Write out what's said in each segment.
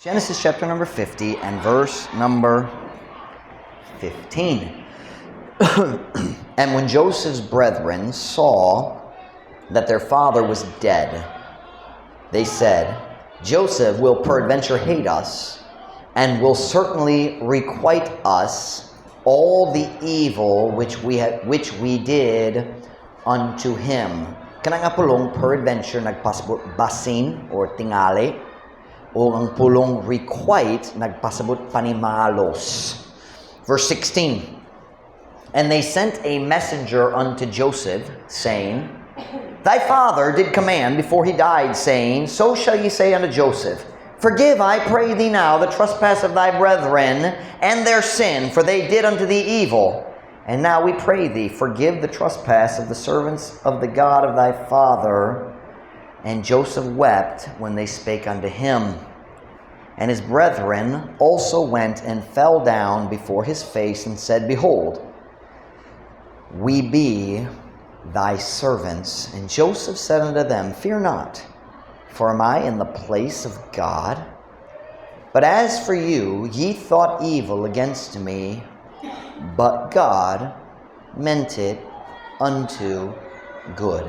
Genesis chapter number 50 and verse number 15. And when Joseph's brethren saw that their father was dead, they said, "Joseph will peradventure hate us, and will certainly requite us all the evil which we did unto him." Kana nga pulong "peradventure" nagpasabot basin or tingali, o ang pulong "requite" nagpasabot panimalos. Verse 16. And they sent a messenger unto Joseph, saying, "Thy father did command before he died, saying, 'So shall ye say unto Joseph, Forgive, I pray thee now, the trespass of thy brethren and their sin, for they did unto thee evil. And now we pray thee, forgive the trespass of the servants of the God of thy father.' And Joseph wept when they spake unto him. And his brethren also went and fell down before his face and said, 'Behold, we be thy servants.' And Joseph said unto them, 'Fear not, for am I in the place of God? But as for you, ye thought evil against me, but God meant it unto good,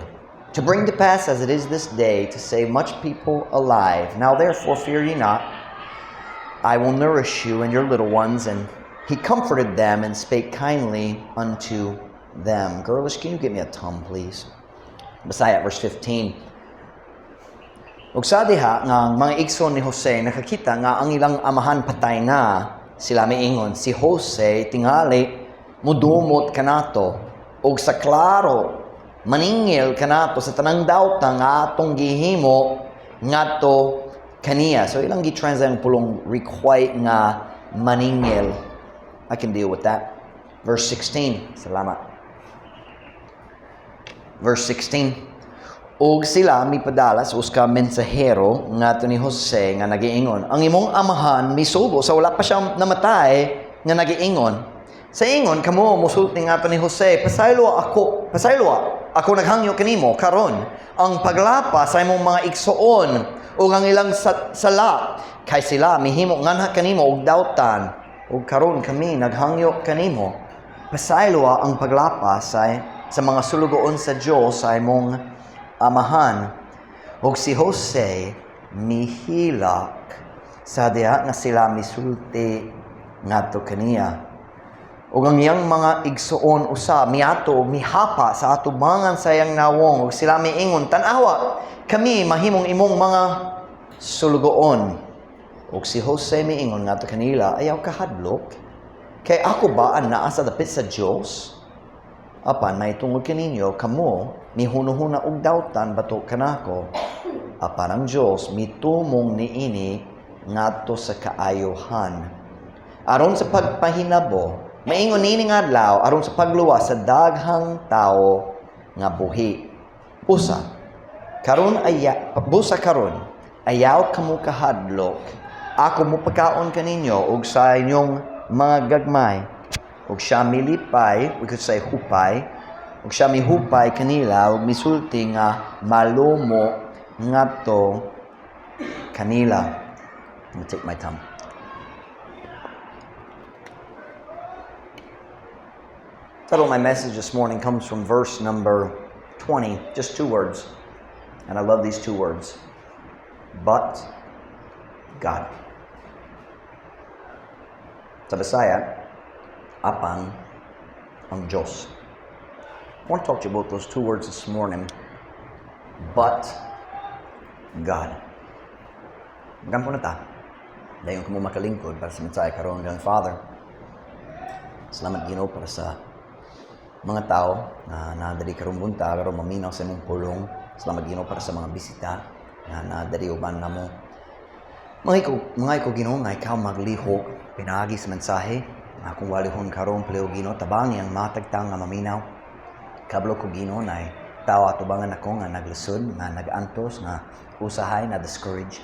to bring to pass as it is this day, to save much people alive. Now therefore fear ye not. I will nourish you and your little ones.' And he comforted them and spake kindly unto them." Girlish, can you get me a tum, please? Bisaya, verse 15. Ug sa diha nga ang mga igsoon ni Jose nakakita nga ang ilang amahan patay na, sila miingon, "Si Jose tingali mudumot kanato ug sa klaro maningil kanato sa tanang dawta nga atong gihimo ngadto kaniya." So ilang gi-translate ang pulong "requite" nga maningil. I can deal with that. Verse 16. Salamat. Verse 16. Ug sila mipadala sa usa ka mensahero ngadto ni Jose nga nagiingon, "Ang imong amahan misugo sa wala pa siya namatay nga nagiingon. Sa ingon kamo musulti ngadto ni Jose, 'Pasayloa ako, pasayloa ako naghangyo kanimo karon ang paglapas sa imong mga igsoon ug ang ilang sala, kay sila mihimo nganha kanimo og dautan, ug karon kami naghangyo kanimo. Pasayloa ang paglapas sa mga sulugoon sa Dios sa imong amahan.' Ug si Jose mihilak sa diha nga sila misulti ngadto kaniya. Ug ang iyang mga igsoon usa miadto ug mihapa sa atubangan sa iyang nawong, ug sila miingon, 'Tan-awa, kami mahimong imong mga sulugoon.' Ug si Jose miingon ngadto kanila, 'Ayaw kahadlok, kay ako ba ang naa sa dapit sa Dios? Apan mahitungod kaninyo kamo mihunuhuna og dautan batok kanako. Apan ang Dios mitumong niini ngadto sa kaayohan, aron sa pagpahinabo maingon niini nga adlaw, aron sa pagluwas sa daghang tawo nga buhi. Busa karon ayaw kamo kahadlok. Ako mopakaon kaninyo ug sa inyong mga gagmay.' Ug siya milipay," we could say "hupay," "ug siya mihupay kanila ug misulti nga malumo ngadto kanila." Let me take my time. Title of my message this morning comes from verse number 20, just two words. And I love these two words. But God. Sa Bisaya, apan ang Diyos. I want to talk to you about those two words this morning. But God. Magampo na ta. Dayon kamo makalingkod para sa mensahe karon. Heavenly Father, salamat, Ginoo, para sa mga tao na naa diri karong buntag aron maminaw sa imong pulong. Salamat, Ginoo, para sa mga bisita na naa diri uban namo. Mga iko, Ginoo, nga ikaw maglihok pinaagi sa mensahe. Akong walihon karon palihog, Ginoo, tabangi ang matag tawo nga maminaw. Kabalo ko, Ginoo, na tao atubangan ako nga naglisod, nga nagantos, nga usahay na discourage.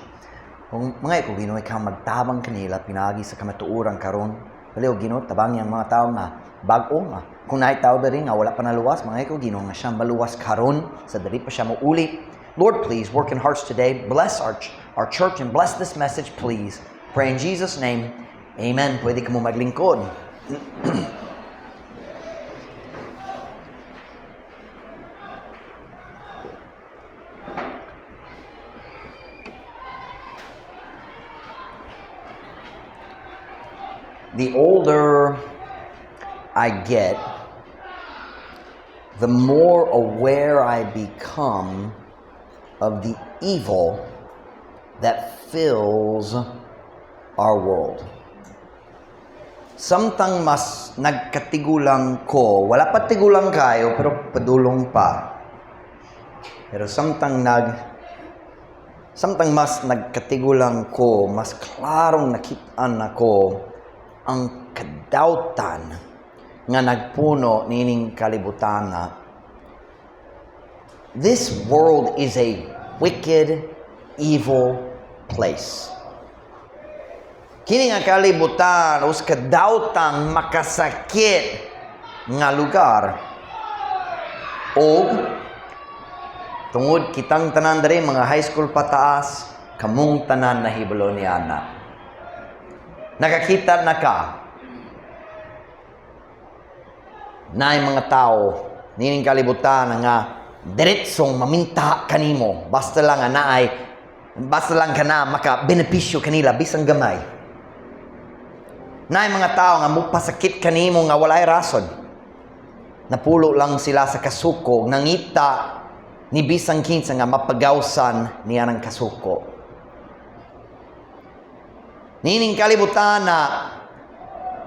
Kung mga iko, Ginoo, ikaw magtabang kanila pinaagi sa kamatuoran karon. Palihog, Ginoo, tabangi ang mga tao nga bag-o nga kung naay tao diri nga wala pa naluwas, mga iko, Ginoo, nga siyang maluwas karon sa dili pa siya mouli. Lord, please work in hearts today. Bless our church and bless this message, please. Pray in Jesus' name. Amen. Pwede kamo maglingkod. The older I get, the more aware I become of the evil that fills our world. Samtang mas nagkatigulang ko, wala pa tigulang kayo, pero padulong pa. Pero samtang mas nagkatigulang ko, mas klarong nakitaan nako ang kadautan nga nagpuno nining kalibutana. This world is a wicked, evil place. Kini nga kalibutan usa ka daotang makasakit nga lugar. Og tungod kitang tanan diri mga high school pataas, kamong tanan nahibalo niana. Nakakita na ka naay mga tao nining kalibutan nga diretsong maminta kanimo basta lang nga naay, basta lang ka na maka benepisyo kanila bisan gamay. Naay mga tao nga mupasakit kanimo nga walay rason. Napulo lang sila sa kasuko, nangita ni bisan kinsa nga mapagawsan niya ng kasuko. Nining kalibutan na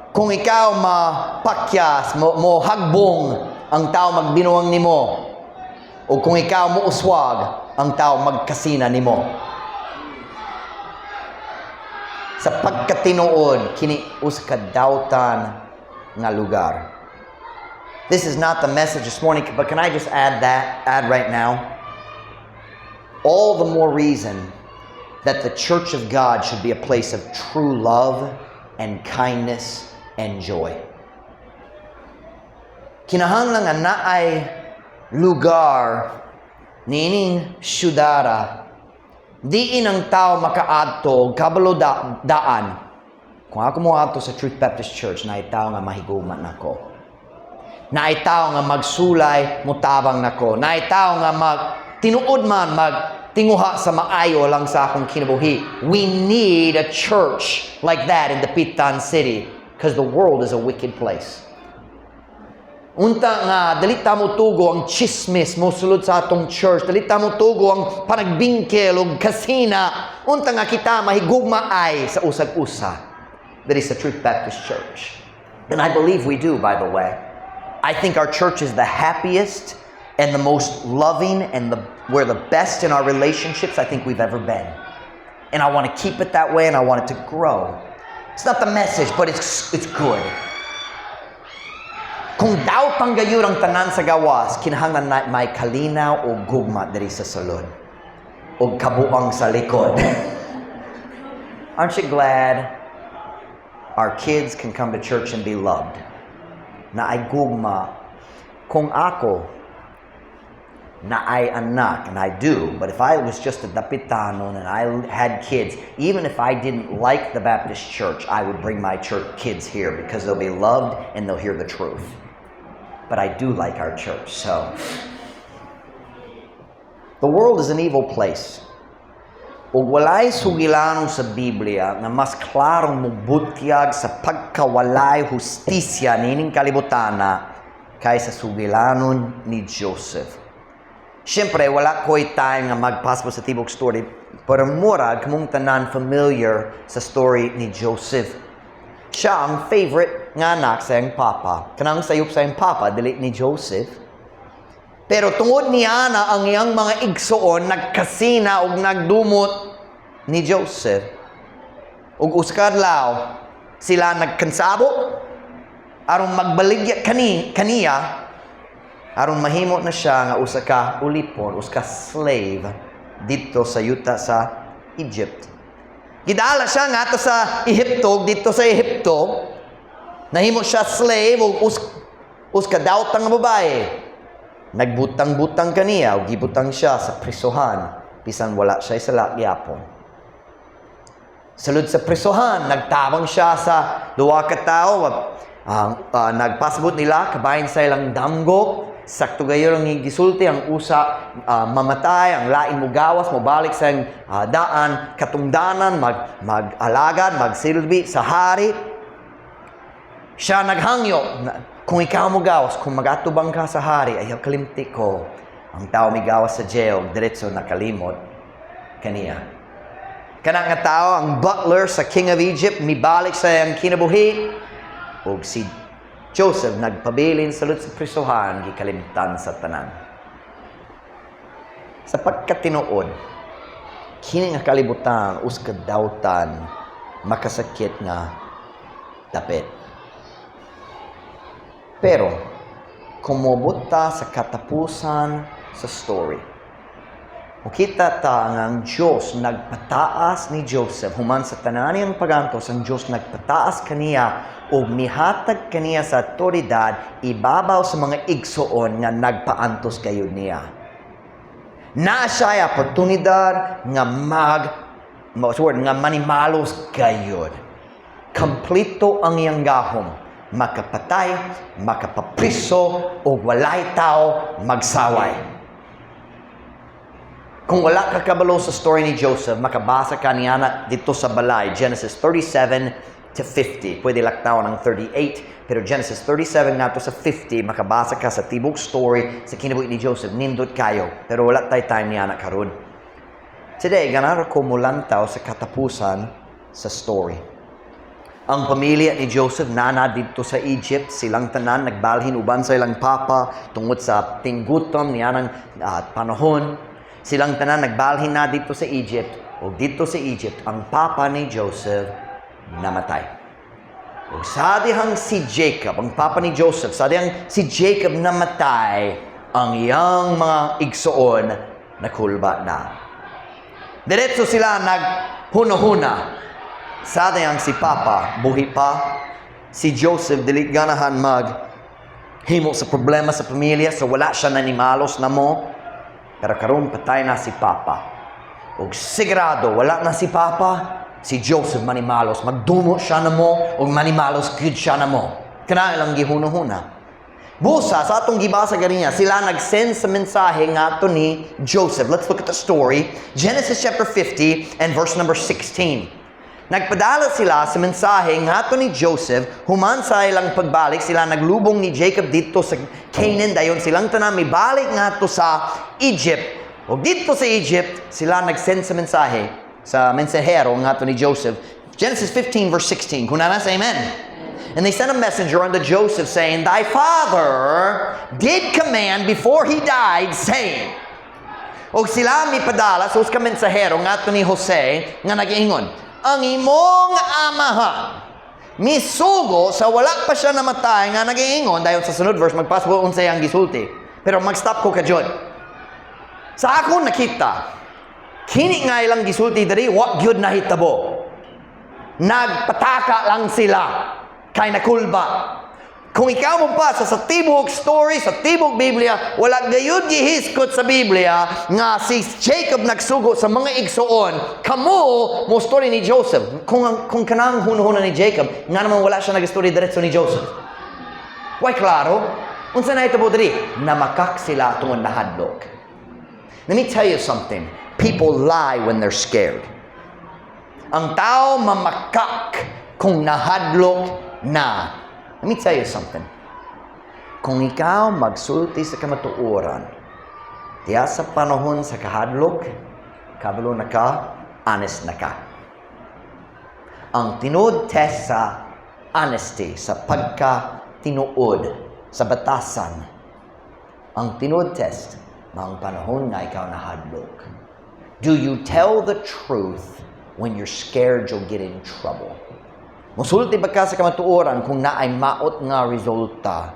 kung ikaw mapakyas, mo hagbong ang tao magbinuang nimo, o kung ikaw mo uswag, ang tao magkasina nimo. Sa pagkatinuod, kini usa ka dautan nga lugar. This is not the message this morning, but can I just add right now? All the more reason that the church of God should be a place of true love and kindness and joy. Kinahanglan nga naay lugar niining syudara diin ang tao makaadto kabalo daan. Kung ako moadto sa Truth Baptist Church, naay tao nga mahigugma nako. Naay tao nga magsulay mutabang nako. Naay tao nga mag tinuod man magtinguha sa maayo lang sa akong kinabuhi. We need a church like that in Dapitan City because the world is a wicked place. Unta nga dili ta mo tugo ang chismis mo sulod sa atong church, dili ta mo tugo ang panagbingkel og kasina. Unta nga kita mahigugmaay sa usag-usa. That is the Truth Baptist Church. And I believe we do, by the way. I think our church is the happiest and the most loving and we're the best in our relationships I think we've ever been. And I want to keep it that way and I want it to grow. It's not the message, but it's good. Kung daotang gayud ang tanan sa gawas, kinahanglan na may kalinaw o gugma diri sa sulod. O kabuang sa likod. Aren't you glad our kids can come to church and be loved? Naay gugma. Kung ako naay anak, and I do, but if I was just a Dapitanon and I had kids, even if I didn't like the Baptist church, I would bring my church kids here because they'll be loved and they'll hear the truth. But I do like our church, so. The world is an evil place. Ug walay sugilanon sa Biblia na mas klarong mubutyag sa pagkawalay hustisya nining kalibutana kaysa sugilanon ni Joseph. Siyempre, wala ko'y time nga magpaspo sa tibok story, pero murag kamong tanan familiar sa story ni Joseph. Siya ang favorite nga anak sa iyang papa. Kanang sayop sa iyang papa, dili ni Joseph. Pero tungod niya na ang iyang mga igsoon nagkasina og nagdumot ni Joseph. Ug usa ka adlaw, sila nagkansabo aron magbaligya kaniya aron mahimo na siya nga usa ka ulipon, usa ka slave didto sa yuta sa Egypt. Gidala siya ngadto sa Ehipto, didto sa Ehipto nahimo siya slave ug usa ka daotang nga babae. Nagbutang-butang kaniya ug gibutang siya sa prisohan bisan wala siya sala gyapon. Sulod sa prisohan, nagtabang siya sa duha ka tawo, ang nagpasabot nila kabahin sa ilang damgo. Sakto gayon ang gisulti ang usa mamatay, ang lain mo gawas, mobalik sa iyang daan katungdanan, mag-alagad, magsilbi sa hari. Siya naghangyo, kung ikaw mo gawas, kung magatubang ka sa hari, ayaw kalimti ko. Ang tao migawas sa jail, diretso nakalimot kaniya. Kana nga tao, ang butler sa king of Egypt, mibalik sa iyang kinabuhi, ug si Joseph nagpabilin sa sa prisohan, gikalimtan sa tanan. Sa pagkatinuod, kini nga kalibutan usa ka dautan, makasakit nga dapit. Pero, kung moabot ta sa katapusan sa story, mukita ta nga ang Diyos nagpataas ni Joseph human sa tanan niyang pagantos. Ang Diyos nagpataas kaniya ug mihatag kaniya sa otoridad ibabaw sa mga igsuon nga nagpaantos gayud niya. Naa siya oportunidad nga mag what's the word, nga manimalos gayud. Kompleto ang iyang gahom. Makapatay, makapapriso, o walay tao magsaway. Kung wala ka kabalo sa story ni Joseph, makabasa ka niya na dito sa balay, Genesis 37 to 50. Pwede laktawan ang 38, pero Genesis 37 ngadto sa 50, makabasa ka sa tibok story sa kinabuhi ni Joseph. Nindot kayo, pero wala tay time niya na karon. Today, ganahan ko mulantaw sa katapusan sa story. Ang pamilya ni Joseph nana dito sa Egypt, silang tanan nagbalhin uban sa ilang papa tungod sa tinggutom niya ng panahon. Silang tanan nagbalhin na dito sa Egypt, o dito sa Egypt ang papa ni Joseph namatay. O sa dihang si Jacob, ang papa ni Joseph, sa dihang si Jacob namatay, ang iyang mga igsoon nakulba na. Diretso sila naghuna-huna. Sa dihang si Papa, buhi pa, si Joseph dili ganahan mag himo sa problema sa pamilya, so wala siya nanimalos na mo. Pero karon patay na si Papa. Og sigurado, wala na si Papa, si Joseph manimalos. Magdumo siya na mo, og manimalos gud siya na mo. Kana ilang gihuna-huna. Busa, sa atong gibasa ganiya, sila nag-send sa mensahe ngadto ni Joseph. Let's look at the story. Genesis chapter 50 and verse number 16. Nagpadala sila sa mensahe ngadto ni Joseph, human sa ilang pagbalik, sila naglubong ni Jacob dito sa Canaan, dayon silang tanan mibalik ngadto sa Egypt. O dito sa Egypt, sila nag-send sa mensahe sa mensahero ngadto ni Joseph. Genesis 15 verse 16. Kung naa na, say amen. And they sent a messenger unto Joseph, saying, "Thy father did command before he died, saying," Og sila mipadala sa usa ka mensahero ngadto ni Jose nga nag-ingon, "Ang imong amahan misugo sa wala pa siya namatay nga nag-iingon," dayon sa sunod verse magpasabot unsay ang gisulti. Pero mag-stop ko kadyot. Sa ako nakita, kini nga ilang gisulti diri wa gyud nahitabo. Nagpataka lang sila kay nakulba. Kung ikaw mo pa sa tibok story, sa tibok Biblia, wala gayud gihiskot sa Biblia nga si Jacob nagsugo sa mga igsuon, kamo mo story ni Joseph. Kung kanang hunahuna ni Jacob, nga naman wala siya nag-story diretso ni Joseph. Way klaro? Unsa na ito diri? Namakak sila tungod nahadlok. Let me tell you something. People lie when they're scared. Ang tao mamakak kung nahadlok na. Let me tell you something. Kung ikaw magsulti sa kamatuoran, diya sa panahon sa kahadlok, kabalo na ka, honest na ka. Ang tinuod test sa honesty, sa pagka tinuod, sa batasan, ang tinuod test, ang panahon nga ikaw nahadlok. Do you tell the truth when you're scared you'll get in trouble? Musulti ba ka sa kamatuoran kung naay maot nga resulta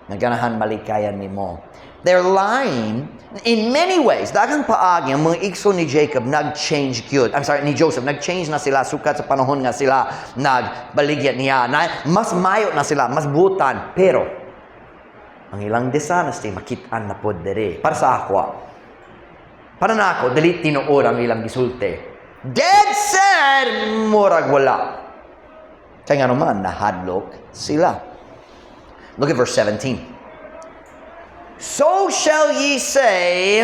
nga ganahan malikayan nimo? They're lying in many ways. Daghang paagi ang mga igsoon ni Jacob nag-change gyud. I'm sorry, ni Joseph, nag-change na sila sukat sa panahon nga sila nagbaligya niya. Na, mas mayo na sila, mas butan. Pero ang ilang dishonesty makitaan na pod diri. Para sa ako, ah. Para na ako, dili tinuod ang ilang gisulti. Dead said, murag wala. Kaya nga naman, nahadlok sila. Look at verse 17. "So shall ye say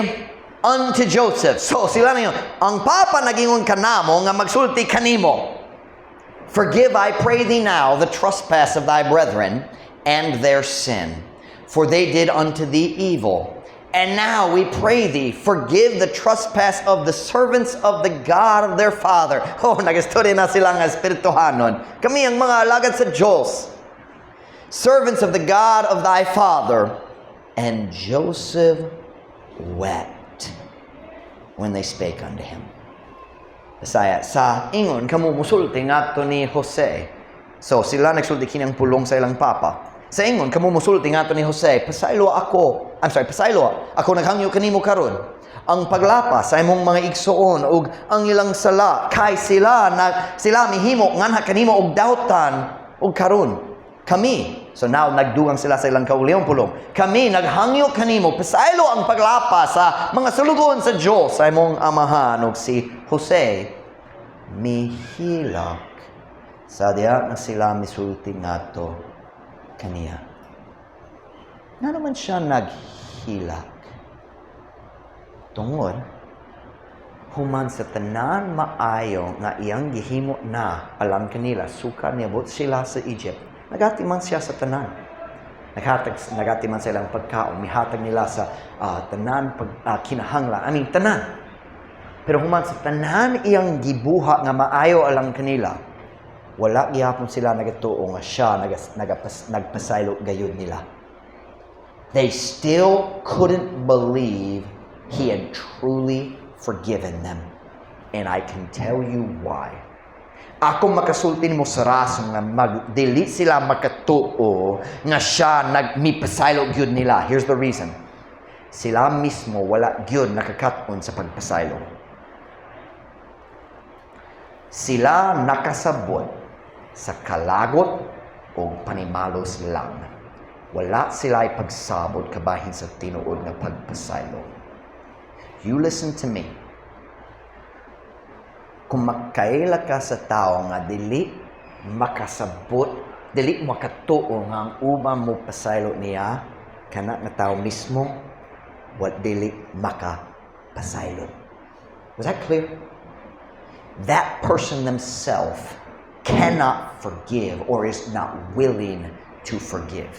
unto Joseph." So sila na yun, ang papa nagingon kanamo nga magsulti kanimo. "Forgive, I pray thee now, the trespass of thy brethren and their sin, for they did unto thee evil. And now we pray thee, forgive the trespass of the servants of the God of their father." Oh, nagistorya na sila nga espirituhanon. Kami ang mga alagad sa Diyos. "Servants of the God of thy father." And Joseph wept when they spake unto him. Bisaya, sa ingon, kamo musulti ngadto ni Jose. So, sila nagsulti kinang pulong sa ilang papa. Sa ingon, kamo musulti ngadto ni Jose, pasaylo ako, I'm sorry, pasaylo, ako naghangyo kanimo karon. Ang paglapas sa imong mga igsuon ug ang ilang sala kay sila na sila mihimo nganha kanimo og dautan ug karon kami. So now nagdugang sila sa ilang kaugalingong pulong. Kami naghangyo kanimo, pasaylo ang paglapas sa mga sulugoon sa Dios sa imong amahan. Ug si Jose mihilak sa diha nga sila misulti ngadto kaniya. Nga naman siya naghilak? Tungod, human sa tanan maayo nga iyang gihimo na alang kanila, sukad niabot sila sa Egypt, nagati man siya sa tanan. Naghatag, nagati man sa ilang pagkaon, mihatag nila sa tanan pag kinahanglan. I mean, tanan. Pero human sa tanan iyang gibuha nga maayo alang kanila, wala gihapon sila nagatuo nga siya nagpasaylo gayud nila. They still couldn't believe he had truly forgiven them. And I can tell you why. Ako makasulti mo sa rason nga magdili sila makatuo nga siya nagmipasaylo gyud nila. Here's the reason. Sila mismo wala gyud nakakaton sa pagpasaylo. Sila nakasabot sa kalagot o panimalos lang. Wala sila pagsabot kabahin sa tinuod nga pagpasaylo. You listen to me. Kung magkaila ka sa tao nga dili makasabot, dili makatuo nga ang uban mo pasaylo niya, kana nga tao mismo wat dili makapasaylo. Was that clear? That person themselves cannot forgive or is not willing to forgive.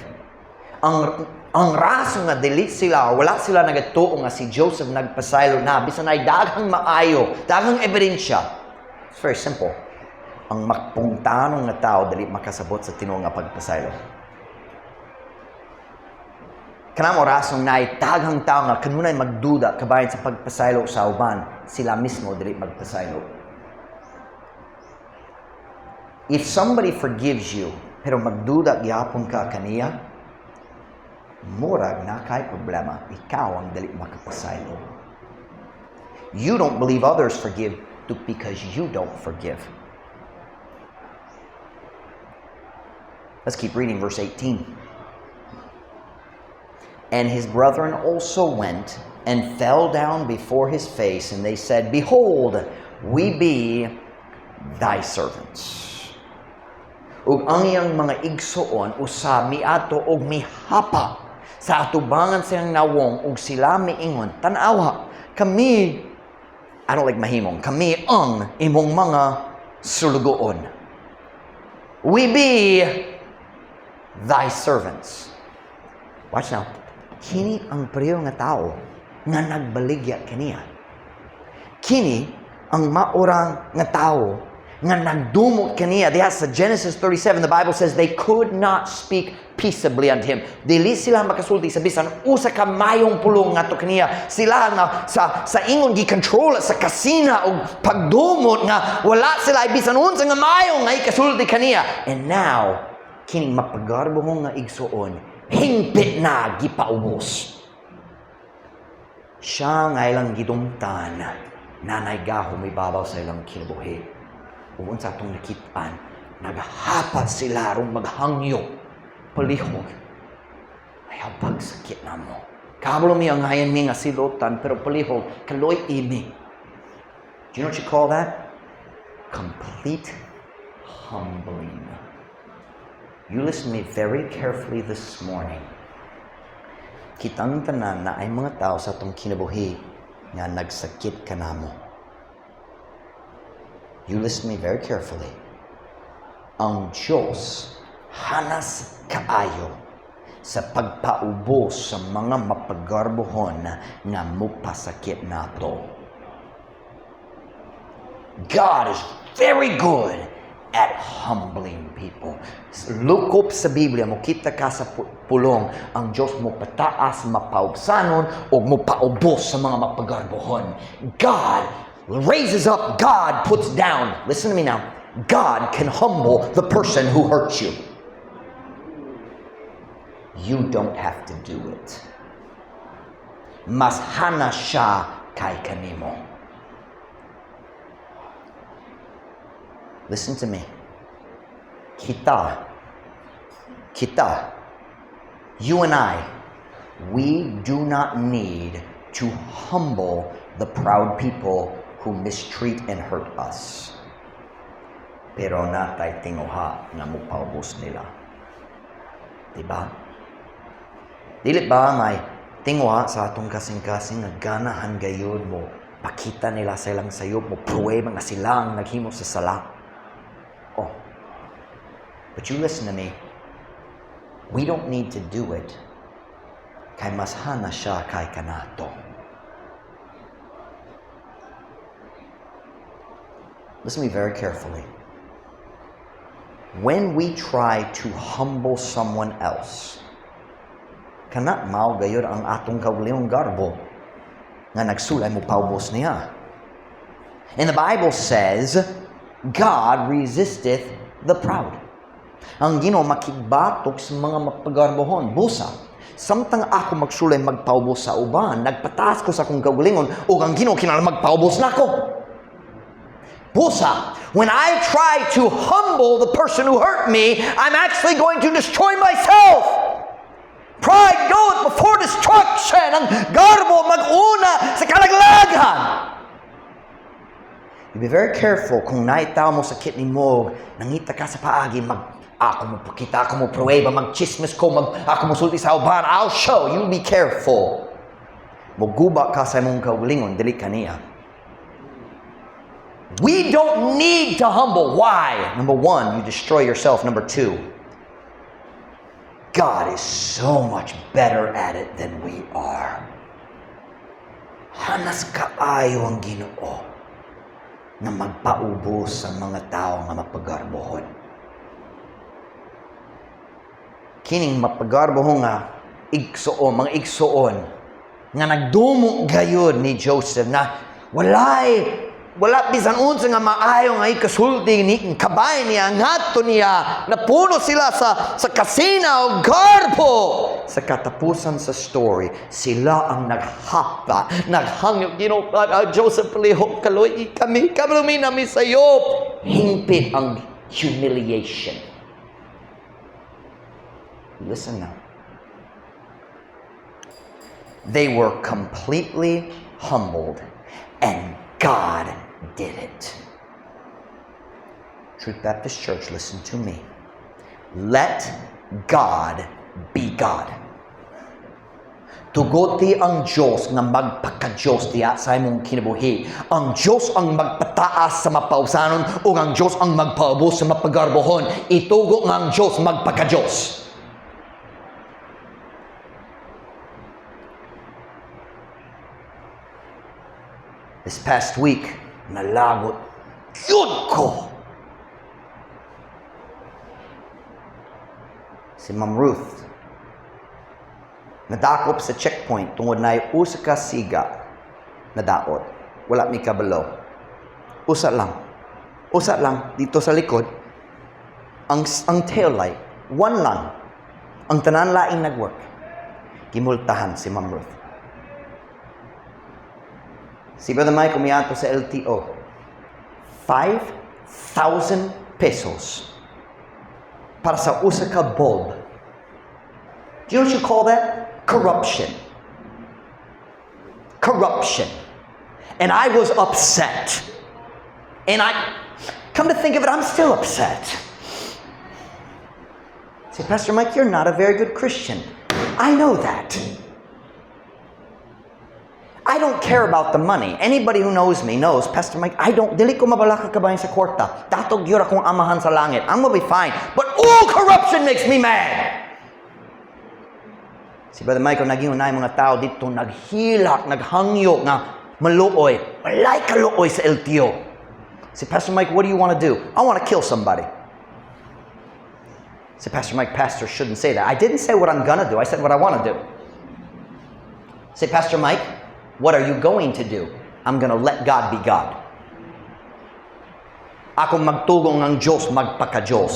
Ang rason nga dili sila, wala sila nagatuo nga si Joseph nagpasaylo na, bisan ay daghang maayo, daghang ebidensya. It's very simple. Ang makpungtanong nga tao dili makasabot sa tinuod nga pagpasaylo. Kanang orason na daghang tao nga kanunay magduda kabahin sa pagpasaylo sa uban, sila mismo dili magpasaylo. If somebody forgives you, pero magduda gyapon ka kaniya, murag naa kay problema. Ikaw ang dili makapasaylo. You don't believe others forgive because you don't forgive. Let's keep reading verse 18. And his brethren also went and fell down before his face, and they said, "Behold, we be thy servants." Ug ang iyang mga igsuon usa miadto og mihapa sa atubangan sa iyang nawong ug sila miingon, "Tan-awa, kami," I don't like mahimong, "kami ang imong mga sulugoon." "We be thy servants." Watch now. Kini ang pareho nga tao nga nagbaligya kaniya. Kini ang maurang nga tao nga nagdumot kaniya. Diha sa Genesis 37, the Bible says they could not speak peaceably unto him. Dili sila makasulti sa bisan usa ka mayong pulong ngadto kaniya. Sila nga sa ingon gi-control sa kasina og pagdumot nga wala sila bisan unsa nga mayo nga ikasulti kaniya. And now, kining mapagarbo nga igsuon, hingpit na gipaubos. Siya nga ilang gidumtan, nanay gahom ibabaw sa ilang kinabuhi. Ug unsa atong nakitaan, naghapat sila aron maghangyo. Palihog. Ay pagsakit na mo. Kabalo mi ang hayan mi nga silotan, pero palihog, kaloy imi. Do you know what you call that? Complete humbling. You listen to me very carefully this morning. Kitang tanan naay mga tao sa atong kinabuhi nga nagsakit kanamo. You listen to me very carefully. Ang Diyos hanas kaayo sa pagpaubos sa mga mapagarbohon nga mupasakit nato. God is very good at humbling people. Lukop sa Biblia, mokita ka sa pulong, ang Diyos mo pataas, mapaubsanon, o mopaubos sa mga mapagarbohon. God raises up, God puts down. Listen to me now. God can humble the person who hurts you. You don't have to do it. Mas hanas siya kay kanimo. Listen to me. Kita, kita, you and I, we do not need to humble the proud people who mistreat and hurt us. Pero naa tay tinguha nga mupaubos nila. Diba? Dili ba may tinguha sa atong kasing-kasing nga ganahan gayud mo pakita nila sa ilang sayop, mo pruweba nga sila ang naghimo sa sala? Oh. But you listen to me. We don't need to do it. Kay mas hanas siya kay kanato. Listen to me very carefully. When we try to humble someone else, kana mao gayud ang atong kaugalingong garbo nga nagsulay mo paubos niya. And the Bible says, "God resisteth the proud." Ang Ginoo makigbatok sa mga mapagarbohon. Busa, samtang ako magsulay magpaubos sa uban, nagpataas ko sa akong kaugalingon, ug ang Ginoo kinahanglan magpaubos nako. Busa, when I try to humble the person who hurt me, I'm actually going to destroy myself. Pride goeth before destruction. Ang garbo mag-una sa kalaglagan. You be very careful kung naay tao mo sakit nimo, nangita ka sa paagi, mag ako mo pakita, ako mo pruweba, magchismis ko, mag, ako mo sulti sa uban, I'll show. You be careful. Moguba ka sa imong kaugalingon, dili kaniya. We don't need to humble. Why? Number one, you destroy yourself. Number two, God is so much better at it than we are. Hanas kaayo ang Ginoo na magpaubos sa mga tao nga mapagarbohon. Kining mapagarbohon nga igsuon, mga igsuon, nga nagdumo gayud ni Joseph na wala bisan unsa nga maayo nga ikasulti ni kabay niya ngadto niya, napuno sila sa kasina o garbo. Sa katapusan sa story, sila ang naghapa, naghangyo, "Ginoo, Joseph, palihog kaluy kami, kami nami sa iyo." Hingpit ang humiliation. Listen now. They were completely humbled, and God did it. Truth Baptist Church, listen to me. Let God be God. Tugoti ang Diyos nga magpaka-Diyos diya sa imong kinabuhi. Ang Diyos ang magpataas sa mapausanon o ang Diyos ang magpaubos sa mapagarbohon. Itugo nga ang Diyos magpaka-Diyos. This past week, nalagot yun ko. Si Ma'am Ruth, nadakop sa checkpoint tungod na usa ka siga na daot. Wala mi kabalo. Usa lang. Usa lang dito sa likod. Ang tail light, one lang. Ang tanan laing nagwork. Gimultahan si Ma'am Ruth. Si Brother Mike umiato sa LTO. 5,000 pesos para sa usa ka bulb. Do you know what you call that? Corruption. Corruption. And I was upset. And I Come to think of it, I'm still upset. Say, "Pastor Mike, you're not a very good Christian." I know that. I don't care about the money. Anybody who knows me knows, "Pastor Mike, I don't, dili ko mabalaka kabahin sa kwarta. Datog gyud akong amahan sa langit. I'm gonna be fine. But all corruption makes me mad." Si Brother Michael, naging unay mga tao didto, naghilak, naghangyo nga maluoy. Walay kaluoy sa LTO. Say, "Pastor Mike, what do you want to do?" I want to kill somebody. Say, "Pastor Mike, pastor shouldn't say that." I didn't say what I'm gonna do. I said what I want to do. Say, "Pastor Mike, what are you going to do?" I'm gonna let God be God. Akong magtugo ang Diyos, magpaka-Diyos.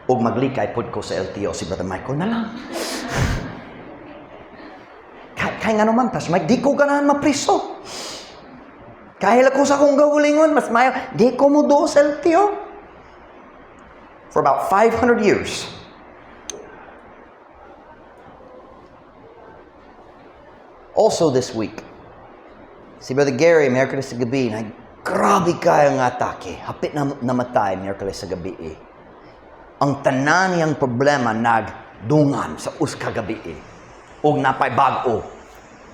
Ug maglikay pud ko sa LTO, si Brother Michael na lang. Kay nga naman, Pastor Mike, di ko ganahan mapriso. Kahit ako sa akong kaugalingon, mas mayo, di ko mo do sa LTO. For about 500 years. Also this week, si Brother Gary, Miyerkules sa gabi, na grabe kayo nga atake. Hapit na namatay Miyerkules sa gabi eh. Ang tanan niyang problema nagdungan sa usa ka gabi eh. Og napay bag-o.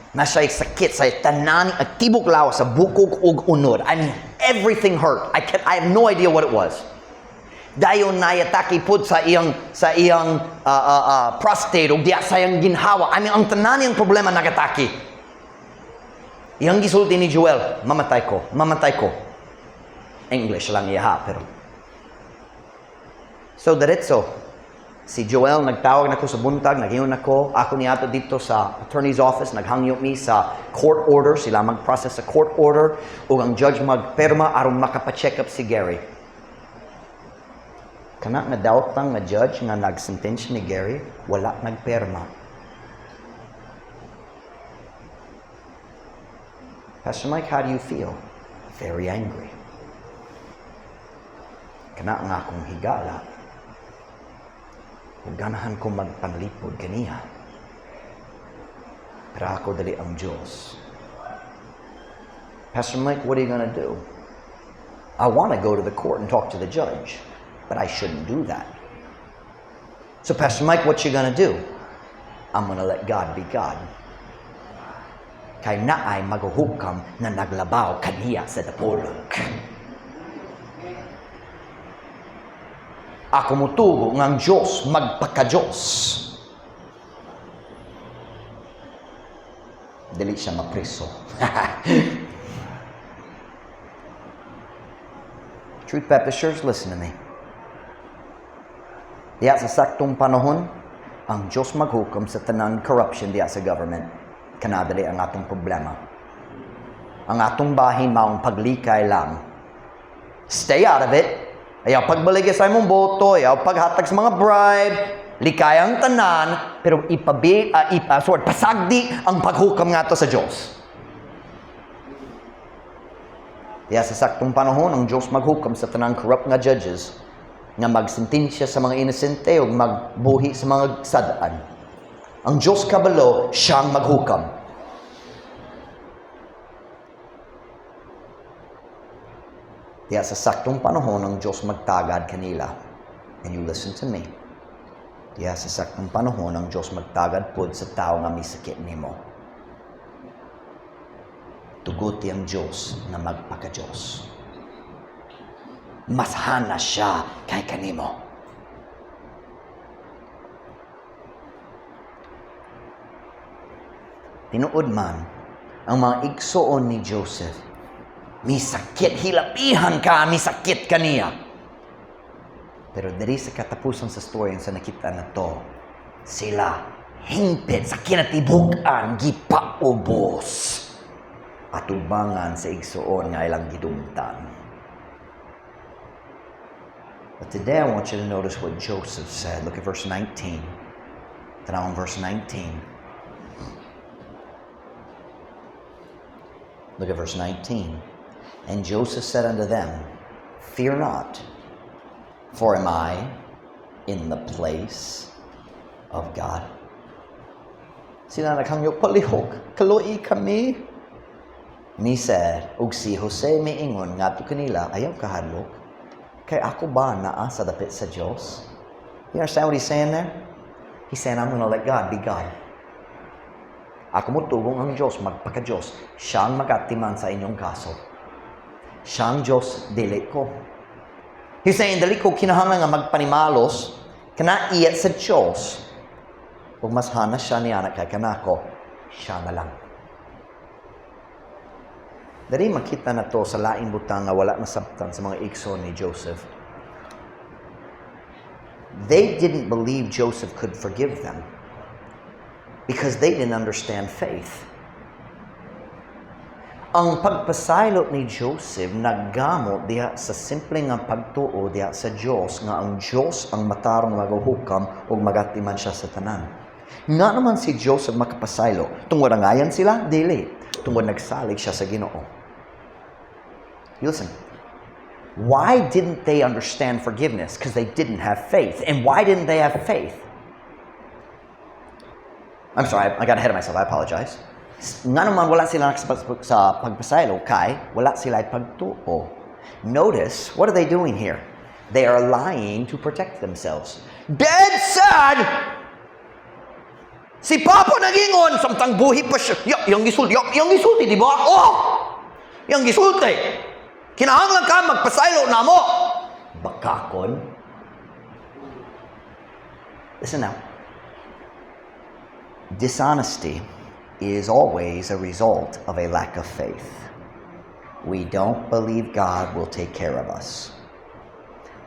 Na siya'y sakit sa tanan at tibok lawas sa bukog ug unod. I mean, everything hurt. I have no idea what it was. Dayon naatake pud sa iyang prostate ug diya sa iyang ginhawa. I mean, ang tanan niyang problema nagatake. Iyang gisulti ni Joel, "Mamatay ko, mamatay ko." English lang iya ha, pero. So, diretso, si Joel nagtawag nako sa buntag, nag-ingon nako, ako niadto didto sa attorney's office, naghangyo mi sa court order, sila mag-process sa court order, ug ang judge magperma aron makapa-check up si Gary. Kana nga daotang nga judge nga nagsentensya ni Gary, wala nagperma. "Pastor Mike, how do you feel?" Very angry. Kana nga akong higala. Ug ganahan ko magpanlipod kaniya. Pero ako dili ang Diyos. "Pastor Mike, what are you gonna do?" I want to go to the court and talk to the judge, but I shouldn't do that. "So, Pastor Mike, what you gonna do?" I'm gonna let God be God. Kay naay maghuhukam na naglabaw kaniya sa dapolok. Ako mutugo nga ang Diyos magpaka-Diyos. Dili siya mapriso. Truth Baptist Church, listen to me. Diya sa saktong panahon, ang Diyos maghukom sa tanan corruption diya sa government. Kana dali ang atong problema. Ang atong bahin maong paglikay lang. Stay out of it. Ayaw pagbaligya sa imong boto, ayaw paghatag sa mga bribe, likay ang tanan, pero ipabi, ipa, sorry, pasagdi ang paghukam ngadto sa Diyos. Diya sa saktong panahon, ang Diyos maghukam sa tanang corrupt nga judges nga magsentensya sa mga inosente o magbuhi sa mga sad-an. Ang Diyos kabalo, siyang maghukam. Diya sa saktong panahon, ang Diyos magtagad kanila. And you listen to me. Diya sa saktong panahon, ang Diyos magtagad pod sa tao nga misakit nimo. Tuguti ang Diyos na magpaka-Diyos. Mas hana siya kay kanimo. Tinuod man, ang mga igsoon ni Joseph, misakit, hilabihan ka, misakit kaniya. Pero diri sa katapusan sa story sa nakita na to, sila hingpit sa kinatibuk-an gipaubos atubangan sa igsoon nga ilang gidumtan. But today I want you to notice what Joseph said. Look at verse 19. Tanawang verse 19. Look at verse 19. And Joseph said unto them, "Fear not, for am I in the place of God?" Sila naghangyo, "Palihog, kaluoyi kami." And he said, ug si Jose miingon ngadto kanila, "Ayaw kahadlok. Kay ako ba naa sa dapit sa Dios? You understand what he's saying there? He's saying, "I'm gonna let God be God. Ako motugong ang Diyos, magpaka-Diyos. Siya ang magatiman sa inyong kaso. Siya ang Diyos, dili ko." He's saying, "Dili ko kinahanglan nga magpanimalos, kana iya sa Diyos. Ug mas hanas siya niana kay kanako, siya na lang." Dali makita na to sa laing butang nga wala nasabtan sa mga igsoon ni Joseph. They didn't believe Joseph could forgive them because they didn't understand faith. Ang pagpasaylo ni Joseph naggamot diha sa simple nga pagtuo diha sa Dios, nga ang Dios ang matarong magahukam ug magatiman siya sa tanan. Nga naman si Joseph makapasaylo? Tungod angayan sila? Dili. Tungod nagsalig siya sa Ginoo. You listen. Why didn't they understand forgiveness? Because they didn't have faith. And why didn't they have faith? I'm sorry, I got ahead of myself. I apologize. Nga naman wala sila sa pagpasaylo kay wala sila pagtuo. Notice, what are they doing here? They are lying to protect themselves. Dead sad! Si Papa nagingon, samtang buhi pa siya. Ya, yang gisulti, di ba? Oh! Yang gisulti. Kinahanglan ka magpasaylo namo. Bakakon. Listen now. Dishonesty is always a result of a lack of faith. We don't believe God will take care of us.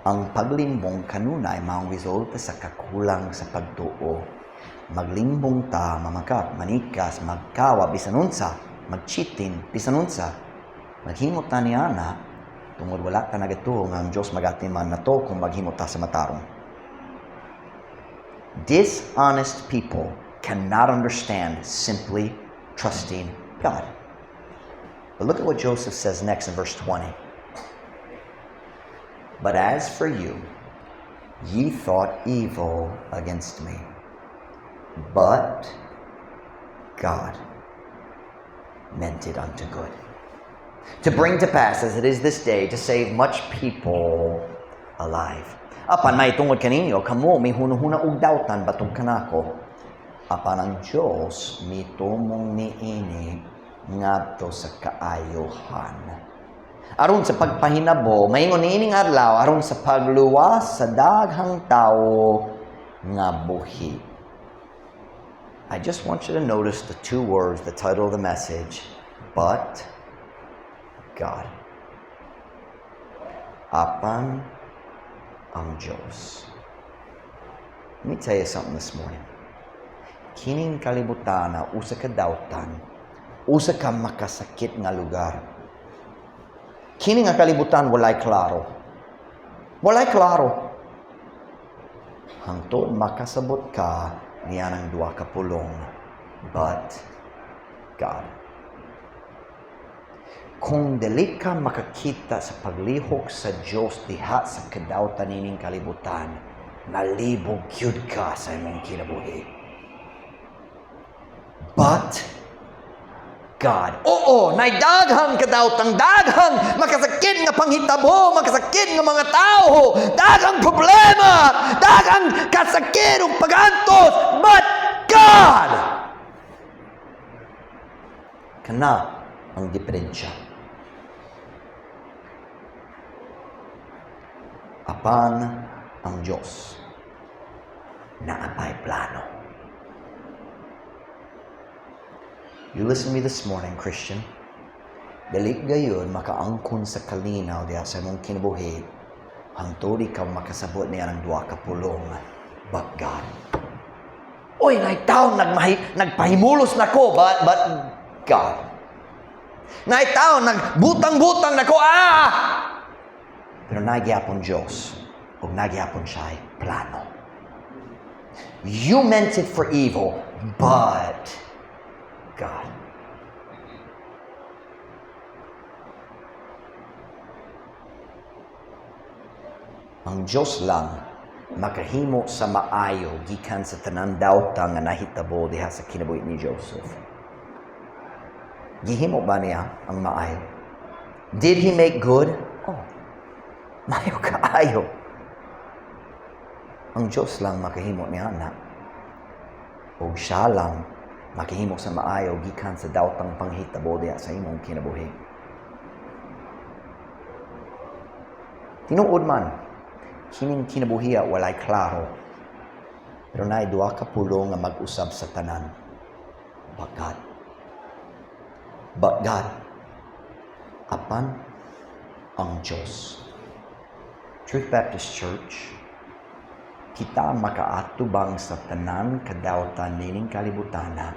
Ang paglimbong kanunay maong resulta sa kakulang sa pagtuo. Maglimbong ta, mamakak, manikas, magkawa, bisan unsa, mag-cheating, bisan unsa. Maghimo ta niana, tungod wala ta nagatuo nga ang Diyos magatiman nato kung maghimo ta sa matarong. Dishonest people cannot understand simply trusting God. But look at what Joseph says next in verse 20. "But as for you, ye thought evil against me, but God meant it unto good, to bring to pass as it is this day, to save much people alive. Apan mahitungod kaninyo, kamo mihunahuna og dautan batok kanako. Apan ang Dios mitumong niini ngadto sa kaayohan. Aron sa pagpahinabo, maingon niining adlaw, aron sa pagluwas sa daghang tawo nga buhi." I just want you to notice the two words, the title of the message, "But God." Apan ang Diyos. Let me tell you something this morning. Kining kalibutan na usa ka dautan, usa ka makasakit nga lugar. Kini nga kalibutan walay klaro. Walay klaro. Hangtod makasabot ka niya ng duha ka pulong, "But God." Kung dili ka makakita sa paglihok sa Dios diha sa kadawtan nining kalibutan, malibog gyud ka sa imong kinabuhi. But God. Oo, nay daghang kadaotang, daghang makasakit nga panghitabo, makasakit nga mga tao, daghang problema, daghang kasakit ug pagantos, but God. Kana ang diferensya. Apan ang Diyos naa pay plano. You listen to me this morning, Christian. Dili gayon makaangkon sa kalinaw diha sa imong kinabuhi hangtod ikaw makasabot niya ng duha ka pulong, "But God." Oy, naay taon nagpahimulos nako, but God. Naay taon nagbutang-butang nako, ah! Pero naa gyapon Diyos, ug naa gyapon siya plano. You meant it for evil, but God. Ang Diyos lang makahimo sa maayo gikan sa tanan dawta nga nahitabo diha sa kinabuhi ni Joseph. Gihimo ba niya ang maayo? Did he make good? Oh. Mayo kaayo. Ang Diyos lang makahimo niana. O siya lang makahimo sa maayo gikan sa daotang panghitabo diha sa imong kinabuhi. Tinuod man, kining kinabuhiya walay klaro. Pero naay duha ka pulong nga mag-usab sa tanan. But God. But God. Apan ang Diyos. Truth Baptist Church, kita makaatubang sa tanan kadawatan nining kalibutana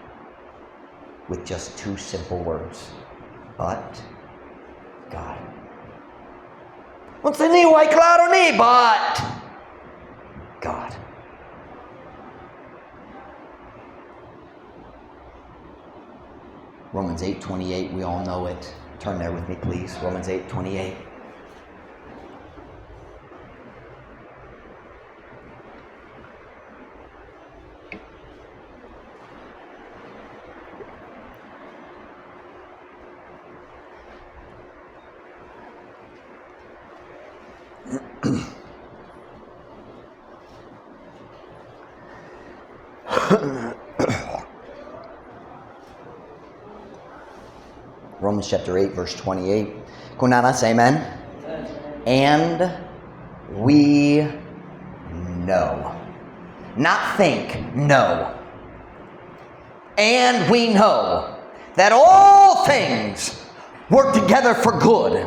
with just two simple words. But God. Unsa ni, way klaro ni, but God. Romans 8:28, we all know it. Turn there with me, please. Romans 8:28. Romans chapter 8, verse 28. Kung naa na, say amen. And we know. Not think, know. And we know that all things work together for good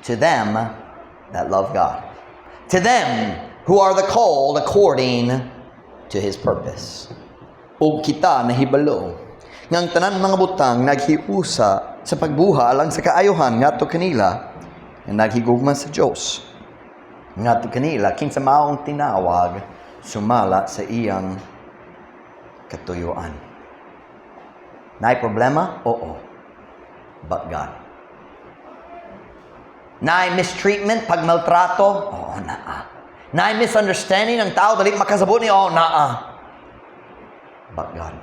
to them that love God, to them who are the called according to His purpose. Ug kita nahibalo nga ang tanan mga butang naghiusa sa pagbuha alang sa kaayohan ngadto kanila nga naghigugma sa Dios, ngadto kanila kinsa maong tinawag sumala sa iyang katuyuan. Naay problema? Oo. But God. Naay mistreatment, pagmaltrato? Oo, naa. Naay misunderstanding ang tao, dali makasabot ni? Oo, naa. But God.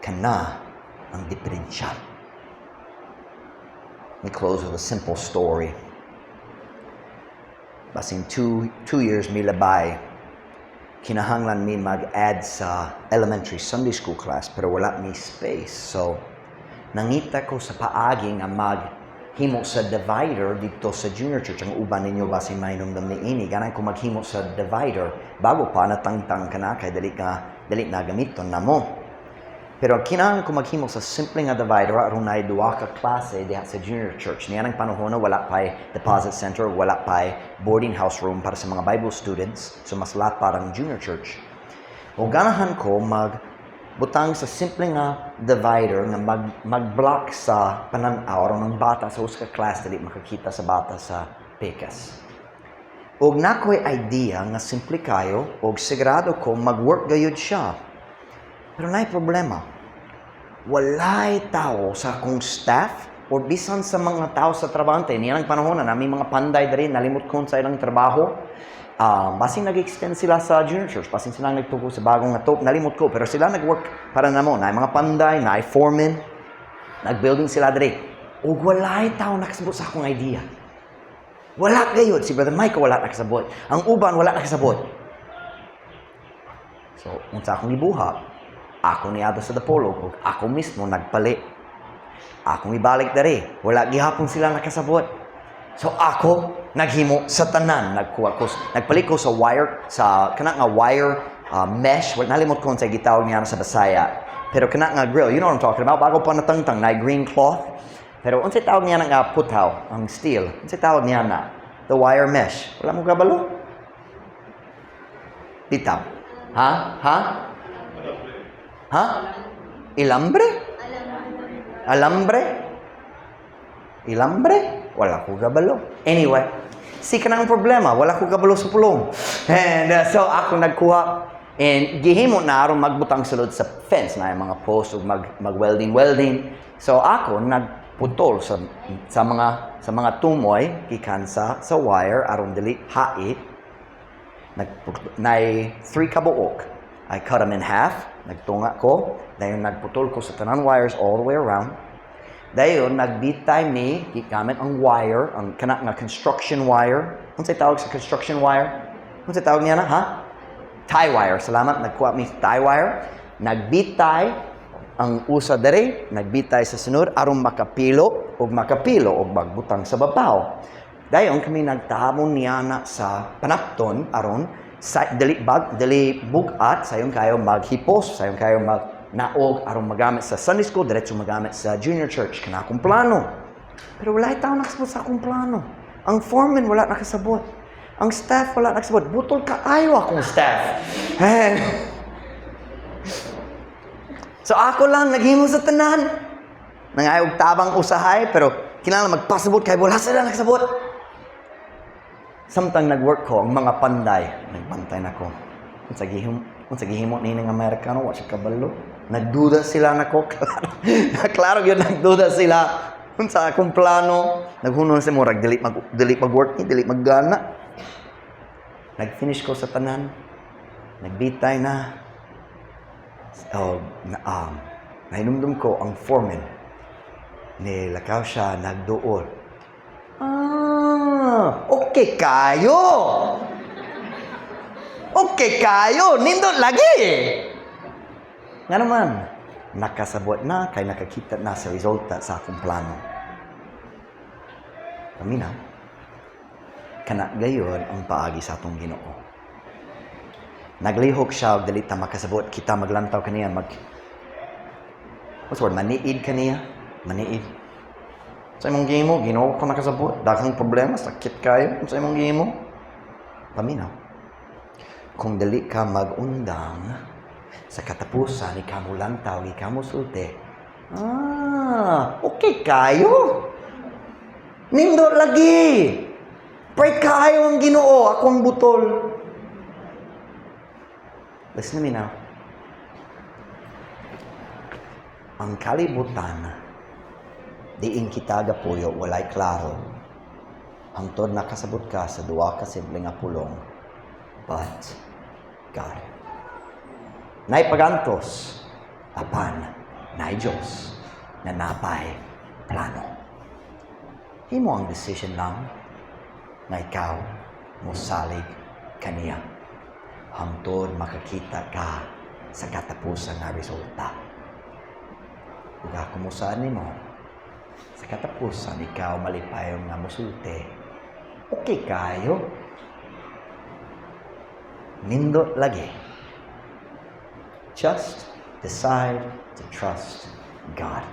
Kana ang diferensya. Let me close with a simple story. Basin 2 years milabay, kinahanglan mi mag-add sa elementary Sunday school class pero wala mi space. So, nangita ko sa paagi nga mag himo sa divider dito sa junior church. Ang uban ninyo basin mainumdum ni ini. Ganahan ko maghimo sa divider bago pa natangtang ka na kay dali na gamiton na mo. Pero kinahanglan ko maghimo sa simple nga divider aron naay duha ka klase diha sa junior church. Niya ng panahon na wala pa'y deposit center, wala pa'y boarding house room para sa mga Bible students. So mas lapad ang junior church. O ganahan ko mag butang sa simple nga divider nga mag-block sa panan-aw aron ang bata sa usa ka class dili makakita sa bata sa pikas. Og nakoy idea nga simple kayo og sigurado ko mag-work gayud siya. Pero naay problema. Walay tao sa akong staff or bisan sa mga tao sa trabahante. Niya ang panahon na namin mga panday diri, nalimot ko sa ilang trabaho. Basin nag-extend sila sa junior church, basin sila nagtuko sa bagong atop, nalimot ko. Pero sila nag-work para namo. Naay mga panday, naay foreman, nag-building sila diri. Ug walay tao nakasabot sa akong idea. Wala gayud. Si Brother Michael wala nakasabot. Ang uban wala nakasabot. So, unsa akong gibuhat, ako niadto sa Dapolog ug ako mismo nagpali. Akong ibalik diri. Wala gihapon sila nakasabot. So ako naghimo sa tanan, nagkuha ko, nagpalit ko sa wire, sa kana nga wire mesh, wala, nalimot ko unsay gitawag niya sa Bisaya. Pero kana nga grill, you know what I'm talking about, bago pa natangtang na green cloth. Pero unsay tawag niya nga putaw, ang steel? Unsay tawag niya na? The wire mesh. Wala mo kabalo? Bitaw. Ha? Ha? Ha? Ilambre? Alambre? Ilambre? Wala ko kabalo. Anyway, si kanang problema, wala ko kabalo sa pulong. And so ako nagkuha and gihimo na aron magbutang sulod sa fence na yung mga post ug mag welding welding. So ako nagputol sa mga tumoy gikan sa wire aron dili hait. Nay three kabuok. I cut them in half. Nagtunga ko. Dayon nagputol ko sa tanan wires all the way around. Dayon nagbitay mi gigamit ang wire, ang kana nga construction wire. Unsay tawag sa construction wire? Unsay tawag niya na, ha? Tie wire. Salamat, nagkuha mi tie wire. Nagbitay ang usa dere, nagbitay sa sunod aron makapilo ug makapilo og magbutang sa babaw. Dayon kami nagtamon niya na sa panapton aron sa dili bag dili bugat, sayon kayo maghipos, sayon kayo mag naog aron magamit sa Sunday school, diretso magamit sa junior church. Kana akong plano. Pero wala tao nakasabot sa akong plano. Ang foreman wala nakasabot. Ang staff wala nakasabot. Butol kaayo akong staff. Eh. So ako lang naghimo sa tanan. Nangayo og tabang usahay, pero kinahanglan magpasabot kay wala sila nakasabot. Samtang nag-work ko, ang mga panday, nagbantay na ko. Unsa gihimo ni ng Amerikano, wa siya kabalo. Nagduda sila nako, klaro. Klaro gyud nagduda sila. Unsa akong plano, naghunon sa murag dili mag-work ni, dili maggana. Nag-finish ko sa tanan. Nagbitay na. Oh, na nahinumdum ko ang foreman. Nilakaw siya, nagduol. "Ah, okay kayo. Okay kayo, nindot lagi." Nga naman, nakasabot na kay nakakita na sa resulta sa akong plano. Kami na, kana gayon ang paagi sa atong Ginoo. Naglihok siya og dili ta makasabot, kita maglantaw kaniya, mag, what's the word, maniid kaniya, maniid. Sa imong gihimo, Ginoo ko nakasabot, daghang problema, sakit kayo, sa imong gihimo. Paminaw. Kung dili ka mag-undang, sa katapusan, ikaw mo lantaw, ikaw mo sulti, "Ah, okay kayo. Nindot lagi. Pray kayo ang Ginoo, ako ang butol." Listen to me now. Ang kalibutan, diin kita gapuyo, walay klaro. Hangtod nakasabot ka sa duha ka simple nga pulong, "But God." Nay pagantos, apan nay Diyos na napay plano. Himo ang decision lang na ikaw mosalig kaniya. Hangtod makakita ka sa katapusan nga resulta. Ug ako mosaad nimo, sa katapusan ikaw malipayon nga mosulti, "Okay kayo. Nindot lagi." Just decide to trust God.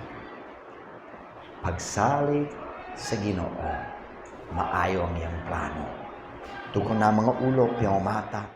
Pagsalig sa Ginoo, maayo ang iyang plano. Tukon na mga ulo, piyong mata.